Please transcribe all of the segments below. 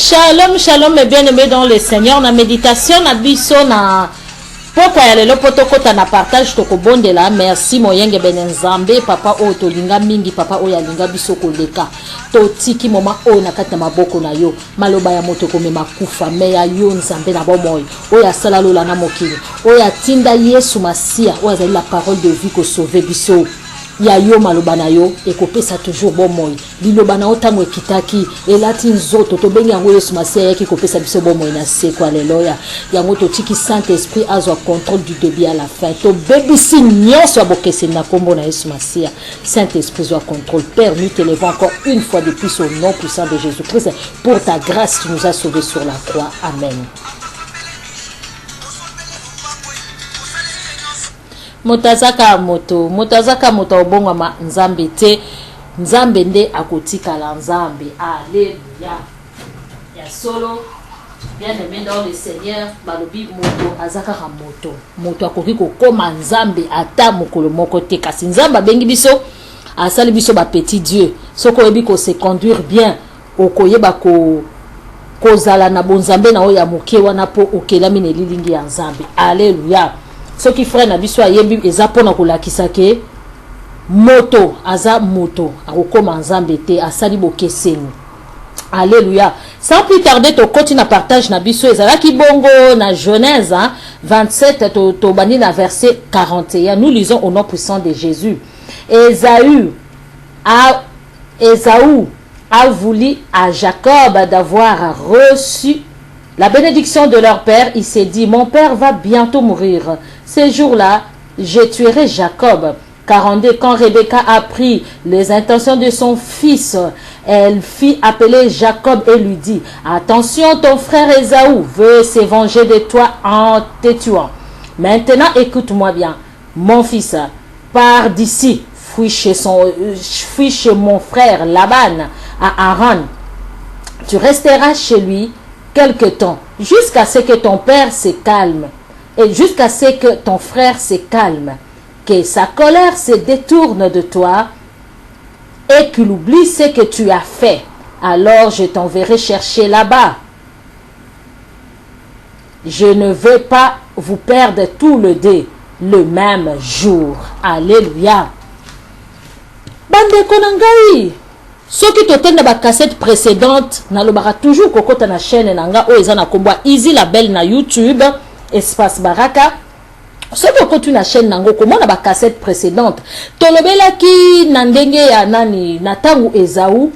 Shalom, shalom, mes bien-aimés dans le Seigneur. Na méditation na biso na pokwa ya lelo mpo tokɔta na partage, tokobondela. Merci moyengebene Nzambe, papa oyo tolinga mingi, papa oyo alinga biso koleka. Totiki moma oyo na kati na maboko na yo. Maloba ya moto ekomema kufa, me ya yo Nzambe na bomoi oyo asala lola na mokili, oyo atinda Yesu Masiya oyo azali la parole de vie kosauve biso, ya yo maloba na yo ekopesa toujours bomoi. Liloba na yo ntango ekitaki elati nzoto, tobengi yango Yesu Masiya, ayaki kopesa biso bomoi na seko. Aleluya. Yango totiki Saint Esprit azwa contrôle du début à la fin. Tobebisi nyonso ya bokeseni na nkombo na Yesu Masiya. Saint Esprit, zwa contrôle. Père, nous t'élevons encore une fois de plus au nom puissant de Jésus Christ. Pour ta grâce, tu nous as sauvés sur la croix. Amen. Moto azaka moto, moto azaka moto, akobongwama Nzambe te. Nzambe nde akotikala Nzambe. Alleluya. Ya solo, bien aimé dans le Seigneur, balobi moto aza kaka moto, moto akoki kokóma Nzambe ata mokolo moko te. Kasi Nzambe abengi biso, asali biso bapetit dieu. Soki oyebi kose conduire bien, okoyeba ko kozala na bonzambe na oyo ya moke wana, mpo okelami na elilingi ya Nzambe. Alleluya. Soki frère na biso ayembi, eza mpona kolakisa ke moto aza moto, akokóma Nzambe te, asali bokeseni. Alléluia. Sans plus tarder, tokoti na partage na biso. Ezalaki bongo na Genèse, hein, 27, tobandi na verset 41. Nous lisons au nom puissant de Jésus. Ésaü a voulu à Jacob d'avoir reçu la bénédiction de leur père. Il s'est dit: «Mon père va bientôt mourir. Ces jours-là, je tuerai Jacob.» 42. Quand Rebecca apprit les intentions de son fils, elle fit appeler Jacob et lui dit: «Attention, ton frère Ésaü veut se venger de toi en te tuant. Maintenant, écoute-moi bien, mon fils, pars d'ici, fuis chez mon frère Laban à Haran. Tu resteras chez lui quelque temps, jusqu'à ce que ton père se calme, et jusqu'à ce que ton frère se calme, que sa colère se détourne de toi et qu'il oublie ce que tu as fait. Alors je t'enverrai chercher là-bas. Je ne veux pas vous perdre tous les deux le même jour.» Alléluia. Bandeko na ngai, soki totali na bacassette précédente, nalobaka toujours kokɔta na chaîne na nga oyo eza na nkombo ya Easy Label na YouTube, Espace Baraka. Soki okoti na chaîne nango, komona bacassette précédente, tolobelaki na ndenge ya nani, na ntango Ezau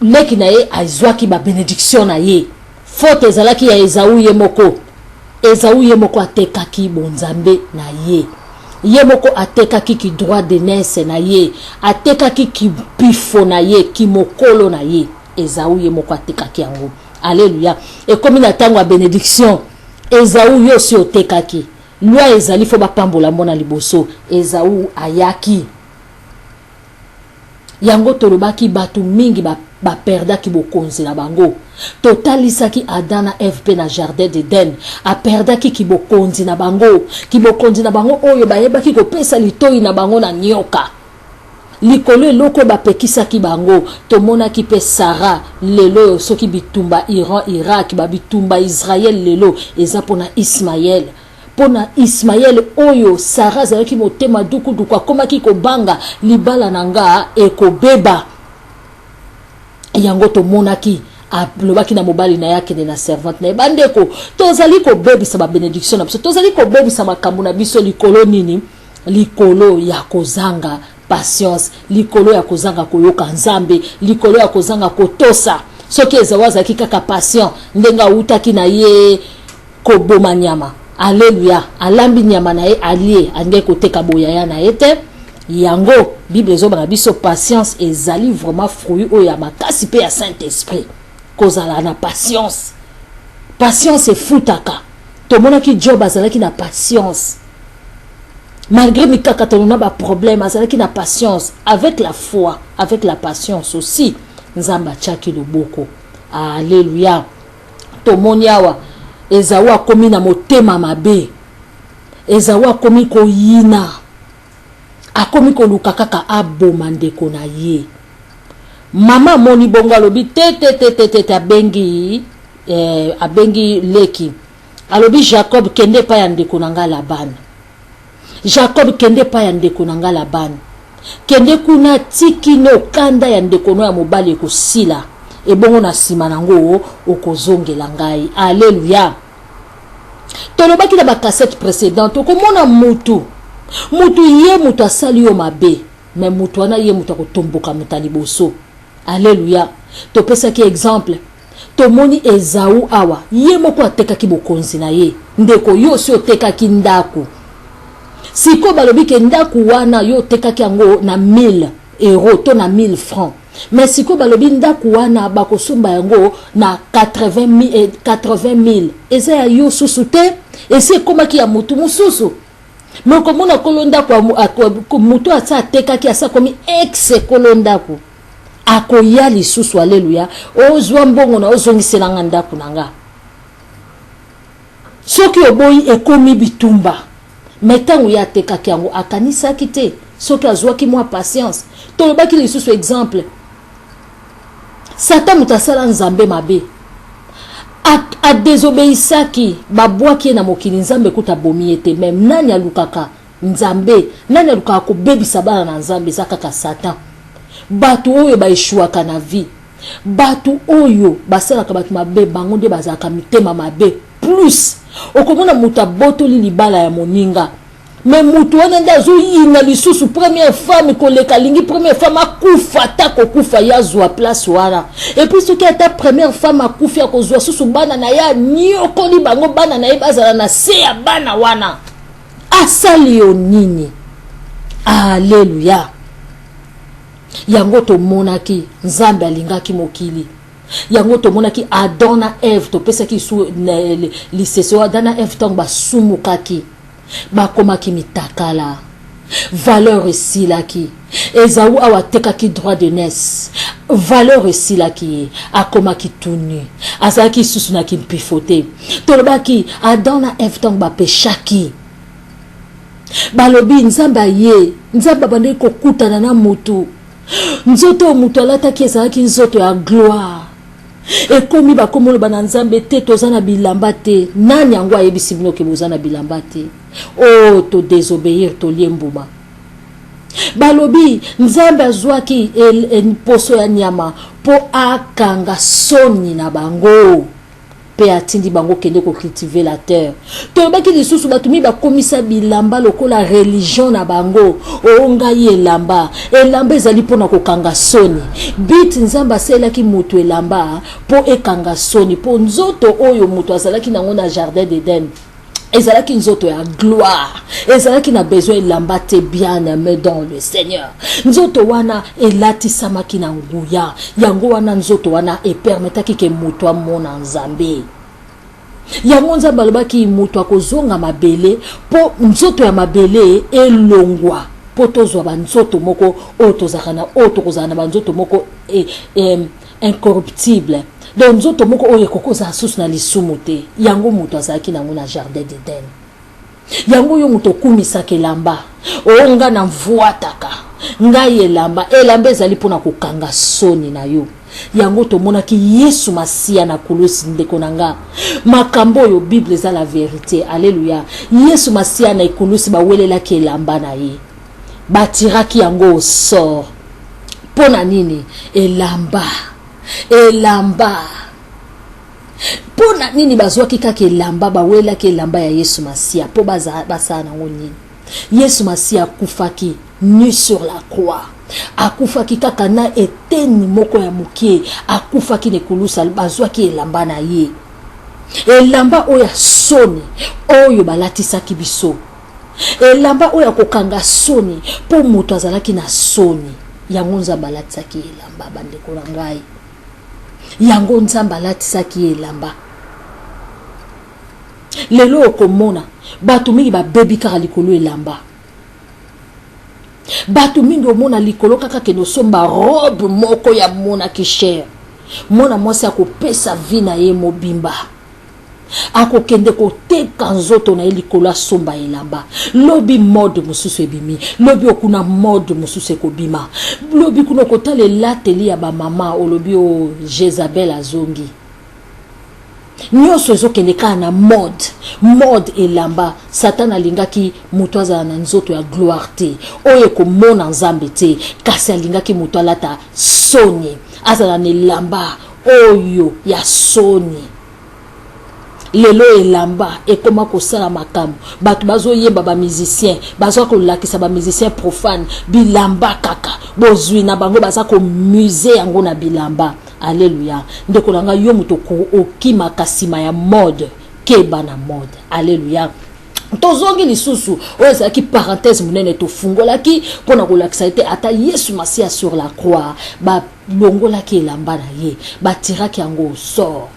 leki na ye azwaki babénédiction na ye. Faute ezalaki ya Ezau ye moko. Ezau ye moko atekaki bonzambe na ye, ye moko atekaki ki droit d'aînesse na ye, atekaki kipifo na ye, kimokolo na ye. Ezau ye moko atekaki yango. Alleluya. Ekomi na ntango ya bénédiction. Ezau, yo osi otekaki. Loi ezali, fo bapambola mona liboso. Ezau ayaki. Yango tolobaki, bato mingi baperdaki bokonzi na bango. Totalisaki Adam na Eve mpe na jardin d'Eden, aperdaki kibokonzi na bango, kibokonzi na bango oyo bayebaki kopesa litoi na bango na nyoka likolo, eloko oyo bapekisaki bango. Tomonaki mpe Sara. Lelo oyo, soki bitumba Iran, Irak, babitumba Israel lelo, eza mpona Ismael, mpona Ismael oyo Sara azalaki motema dukuduku, akomaki kobanga libala na nga ekobeba. Yango tomonaki alobaki na mobali na ye akende na servante na ye. Bandeko, tozali kobebisa babénédiction na biso, tozali kobebisa makambo na biso likolo nini? Likolo ya kozanga patience, likolo ya kozanga koyoka Nzambe, likolo ya kozanga kotosa. Soki Ezau azalaki kaka patient, ndenge awutaki na ye koboma nyama, alleluya, alambi nyama na ye, alie, alingaki koteka boyaya na ye te. Yango Bible ezobana biso, patience ezali vraiment fruit oyo ya makasi mpe ya Saint Esprit. Kozala na patience, patience efutaka. Tomonaki Job azalaki na patience malgré mikakatano na baproblème, azalaki na patience. Avec la foi, avec la patience aussi, Nzambe atiaki loboko. Alleluya. Tomoni awa Ezau akomi na motema mabe. Ezau akomi koyina, akomi koluka kaka aboma ndeko na ye. Mama amoni bongo, alobi te te te te te te, abengi eh, abengi leki, alobi: "Jacob, kende epai ya ndeko na ngai Laban. Jacob, kende epai ya ndeko na ngai Laban, kende kuna tikino kanda ya ndeko no ya mobali ekosila, ebongo na nsima nango okozongela ngai." Alleluya! Tolobaki na bacassette précédente, okomona mutu mutu ye moto asali yo mabe, mais moto wana ye moto akotomboka moto ya liboso. Alleluya! Topesaki exemple, tomoni Ezau awa, ye moko atekaki bokonzi na ye. Ndeko, yo osi otekaki ndako. Sikoyo balobi ke ndako wana yo otekaki yango na 1000 euro to na 1000 francs, mais sikoyo balobi ndako wana bakosomba yango na 80 000. Eza ya yo susu te, esi ekomaki ya motu mosusu. Mais okomona kolo ndako, motu asa atekaki, asa akomi ex kolo ndako, akoya lisusu. Aleluya! Ozwa mbongo na ozongiselanga ndako na nga. Soki oboyi, ekomi bitumba. Mais ntango ye atekaki yango, akanisaki te soki azwaki mwa patience. Tolobaki lisusu exemple, Satan, moto asala Nzambe mabe, adésobéissaki, babwaki ye na mokili. Nzambe kuta abomi ye te. Mais nani alukaka Nzambe? Nani alukaka kobebisa bana na Nzambe? Eza kaka Satan. Bato oyo baéchouaka na vie, bato oyo basalaka bato mabe, bango nde bazalaka mitema mabe plus. Okomona moto abotoli libala ya moninga, mais moto wana nde azoyina lisusu première femme koleka. Alingi première femme akufa, ata kokufa, ye azwa place wana. Et puis soki ata première femme akufi, akozwa susu bana na ye, anyokoli bango, bana na ye bazala na se ya bana wana. Asali yo nini? Alleluya! Yango tomonaki Nzambe alingaki mokili. Yango tomonaki Adam na Eve, topesaki su lisese. Adam na Eve, ntango basumukaki, bakomaki mitakala, valeur esilaki. Ezau awa atekaki droit d'aînesse, valeur esilaki ye, akomaki tout nu, azalaki lisusu na kimpifo te. Tolobaki Adam na Eve, ntango bapéchaki, balobi Nzambe aye, Nzambe abandaki kokutana na motu. Nzoto oyo moto alataki ezalaki nzoto ya gloire. Ekomi bakomi oloba na Nzambe te: "Toza na bilamba te." Nani yango ayebisi bino ke boza na bilamba te? O oh, todésobéir, tolie mbuma. Balobi Nzambe azwaki poso ya nyama mpo akanga soni na bango, mpe atindi bango kende kocultiver la terre. Toyebaki lisusu bato mingi bakomisa bilamba lokola religion na bango. O ngai elamba, elamba ezali mpona kokanga soni. But Nzambe asalelaki moto elamba mpo ekanga soni, mpo nzoto oyo moto azalaki nango na jardin d'Eden ezalaki nzoto ya gloire, ezalaki na besoin elamba te. Bien aimé dans le Seigneur, nzoto wana elatisamaki na nguya. Yango wana nzoto wana epermettaki ke moto amona Nzambe. Yango Nzambe alobaki moto akozonga mabele, mpo nzoto ya mabele elongwa, mpo tozwa banzoto moko oyo tozalaka na oyo tokozala na banzoto moko incorruptible, donc nzoto moko oyo ekoki kozala susu na lisumu te. Yango moto azalaki nango na jardin d'Eden. Yango oyo moto okumisaka elamba, oyo nga na mvwataka ngai elamba, elamba ezali mpona kokanga soni na yo. Yango tomonaki Yesu Masiya na kulusi. Ndeko na nga, makambo oyo Bible eza la vérité. Alleluya! Yesu Masiya na ekulusi, bawelelaki elamba na ye, batiraki yango au sort. Mpo na nini elamba? Elamba mpo na nini bazwaki kaka elamba, bawelaki elamba ya Yesu Masiya? Mpo basala nango nini? Yesu Masiya akufaki nu sur la croix, akufaki kaka na eteni moko ya mokie. Akufaki na ekulusa, bazwaki elamba na ye, elamba oyo ya soni oyo balatisaki biso, elamba oyo akokanga soni, mpo moto azalaki na soni. Yango Nzambe alatisaki elamba. Bandeko na ngai, yango Nzambe alatisaki elamba. Lelo okomona bato mingi babebi kaka likolo elamba. Bato mingi omona likolo kaka kende osomba robe moko ya monaki cher, mwana mwasi akopesa vie na ye mobimba. Akokende koteka nzoto na ye likolo asomba elamba. Lobi mode mosusu ebimi, lobi okuna mode mosusu ekobima, lobi kuna okotala elateli ya bamama, olobi o oh, Jezabel azongi. Nyonso ezokende kaka na mode, mode elamba. Satana alingaki moto azala na nzoto ya gloire te, oyo ekomona Nzambe te, kasi alingaki moto alata soni, azala na elamba oyo ya soni. Lelo elamba ekoma kosala makambo, bato bazoyemba, ba musicien baza kolakisa, ba musicien profane, bilamba kaka bozwi na bango, baza komuse yango na bilamba. Aleluya! Ndeko na ngai, yo moto okimaka nsima ya mode, keba na mode. Aleluya! Tozongi lisusu, oyo ezalaki parenthèse monene tofungolaki mpo na kolakisa ete ata Yesu Masiya sur la croix, balongolaki elamba na ye, batiraki yango au sort.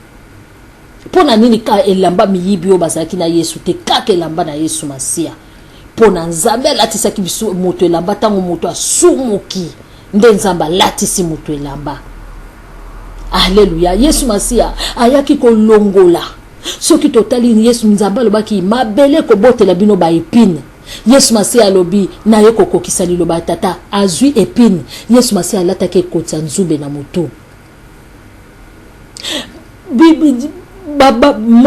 Mpo na nini kaka elamba? Miyibi oyo bazalaki na Yesu te, kaka elamba na Yesu Masiya? Mpo na Nzambe alatisaki biso moto elamba ntango moto asumuki, nde Nzambe alatisi moto elamba. Aleluya! Yesu Masiya ayaki kolongola. Soki totali Yesu, Nzambe alobaki mabele kobotela bino baepine. Yesu Masiya alobi naye kokokisa liloba ya Tata. Azwi epine, Yesu Masiya alataki ekoti ya nzube na motu.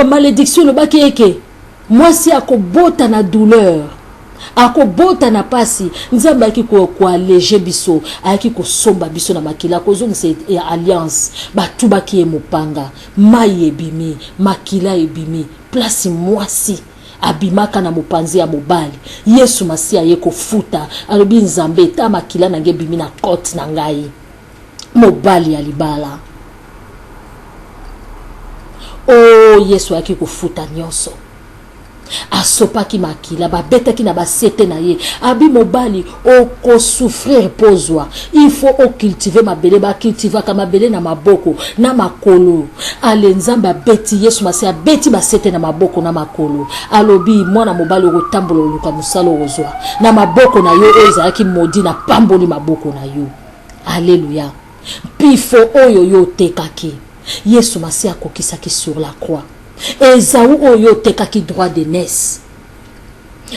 Malédiction elobaki eke mwasi akobota na douleur, akobota na pasi. Nzambe ayaki koalléger biso, ayaki kosomba biso na makila, kozongisa ya alliance. Batubaki ye mopanga, mai ebimi, makila ebimi. Place mwasi abimaka na mopanzi ya mobali, Yesu Masiya aye kofuta. Alobi: "Nzambe, ta makila na ngai ebimi na kote na ngai, mobali ya libala." O oh, Yesu ayaki kofuta nyonso, asopaki makila, babetaki na basete na ye. Abi mobali okosouffrir pozwa, il faut ocultiver mabele. Bacultivaka mabele na maboko na makolo. Ale, Nzambe abeti Yesu Masi, abeti basete na maboko na makolo. Alobi: "Mwana mobali, okotambola, oluka mosala, okozwa na maboko na yo oyo ezalaki modi. Napamboli maboko na yo." Alleluya! Mpifo oyo yo otekaki, Yesu Masi akokisaki sur la croix. Ezau oyo yo otekaki droit de naissance,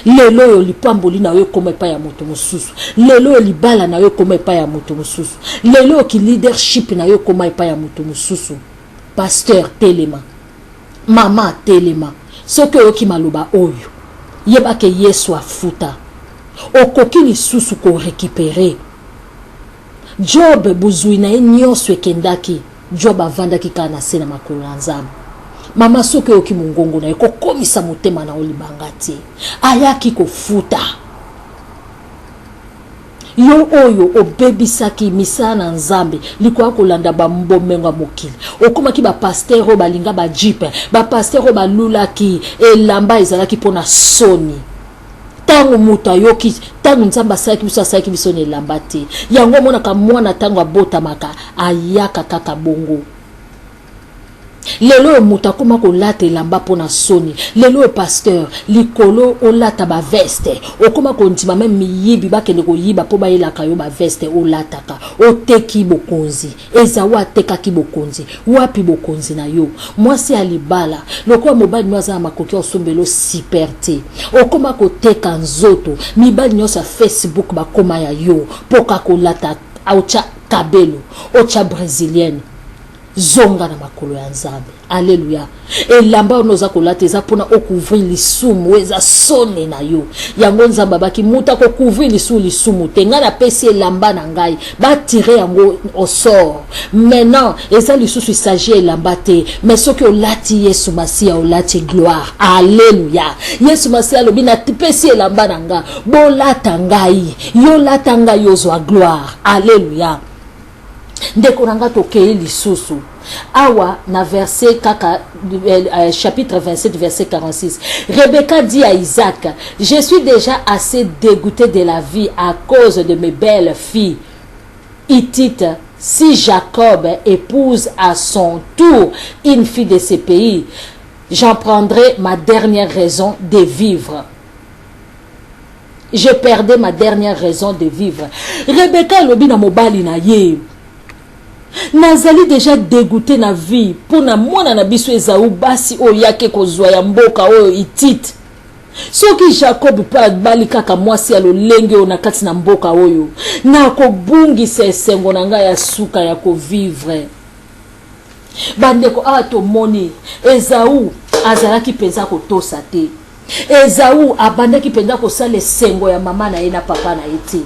lelo oyo lipamboli na yo ekóma epai ya moto mosusu. Lelo oyo libala na yo ekóma epai ya moto mosusu. Lelo oyo ki leadership na yo ekóma epai ya moto mosusu. Pasteur, telema. Mama, telema. Soki oyoki maloba oyo, yebake Yesu afuta, okoki lisusu korécupérer. Job, bozwi na ye nyonso ekendaki. Job avandaki kaka na se na makolo na Nzambe. Mama, soki oyoki mongongo na ye, kokomisa motema na yo libanga te. Ayaki kofuta. Yo oyo obebisaki misala na Nzambe likoya kolanda babomengo ya mokili, okomaki bapasteur oyo balinga bajeep, bapasteur oyo balulaki elamba ezalaki mpona soni. Ntango moto ayoki, ntango Nzambe asalaki biso, asalaki biso na elamba te. Yango omonaka mwana ntango abotamaka ayaka kaka bongo. Lelo oyo moto akóma kolata elamba mpo na soni. Lelo oyo pasteur, likolo olata baveste, okóma kondima même miyibi bakende koyiba mpo bayelaka yo baveste olataka. Oteki bokonzi. Ezau atekaki bokonzi. Wapi bokonzi na yo, mwasi ya libala? Lokola mobali no aza na makoki ya osombela super te, okóma koteka nzoto. Mibali nyonso ya Facebook bakóma ya yo mpo kaka olata, otya kabelo, otya brésilienne. Zonga na makolo ya Nzambe. Alleluya! Elamba wana oza kolata eza mpona ocouvrir lisumu oyo eza soni na yo. Yango Nzambe abaki moto akocouvrir lisumu lisumu te. Ngai napesi elamba na ngai, batire yango au sort. Maintenant eza lisusu, il s'agit elamba te, mais soki olati Yesu Masiya, olati gloire. Alleluya! Yesu Masiya alobi: "Napesi elamba na nga, bolata ngai." Yo lata ngai, ozwa gloire. Alleluya! Ndeko na nga, tokei lisusu awa na verset kaka chapitre 27, verset 46. Rebecca dit à Isaac: "Je suis déjà assez dégoûté de la vie à cause de mes belles filles hittites. Si Jacob épouse à son tour une fille de ce pays, j'en prendrai ma dernière raison de vivre. Je perdais ma dernière raison de vivre." Rebecca alobi na mobali na ye: Nazali deja degoute na vie mpo na mwana na biso Ezau, basi oyo yake kozwa ya mboka oyo Hitite. Soki Jacob mpe abali kaka mwasi ya lolenge oyo na kati na mboka oyo, nakobungisa esengo na ngai ya suka ya kovivre. Bandeko, awa tomoni Ezau azalaki mpenza kotosa te. Ezau abandaki mpenza kosala esengo ya mama na ye na papa na ye te.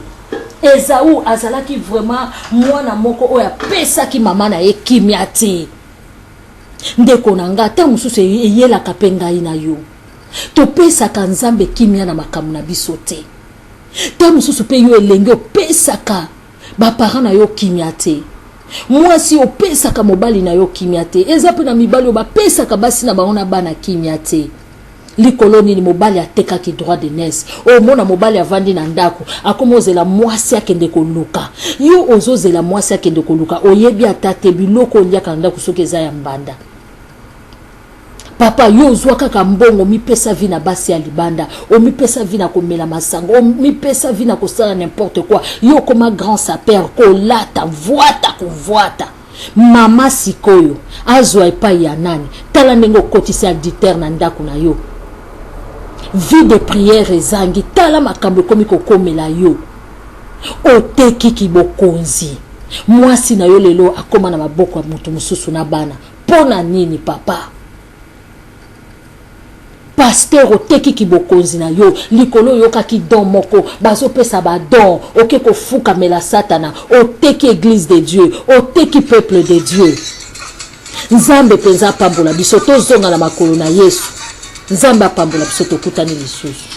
Ezau azalaki vraiment mwana moko oyo apesaki mama na ye kimia te. Ndeko na ngai, ntango mosusu eyelaka mpe ngai na yo. Topesaka Nzambe kimia na makambo na biso te. Ntango mosusu mpe yo elenge opesaka ba parents na yo kimia te. Mwasi opesaka mobali na yo kimia te. Eza mpe na mibali oyo bapesaka basi na bango na bana kimia te. Likolo nini mobali atekaki droit de naisse. Omona mobali avandi na ndako, akoma ozela mwasi akende koluka. Yo ozozela mwasi akende koluka, oyebi ata te biloko oliaka na ndako soki eza ya mbanda. Papa yo ozwa kaka mbongo omipesa vie na basi ya libanda, omipesa vie na komela masanga, omipesa vie na kosala n'importe quoi. Yo okoma grand sapeur, kolata vuata kovuata. Mama sikoyo azwa epai ya nani? Tala ndenge okotisi adultère na ndako na yo. Vie de prière ezangi, tala makambo ekomi kokomela yo. Oteki kibokonzi. Mwasi na yo lelo akoma na maboko ya moto mosusu na bana. Pona nini papa? Pasteur oteki kibokonzi na yo likolo oyokaki don moko bazopesa ba don oke kofukamela satana oteki eglise de Dieu oteki peuple de Dieu. Nzambe penza apambola biso tozonga na makolo na Yesu. Nzambe apambola biso tokutani lisusu.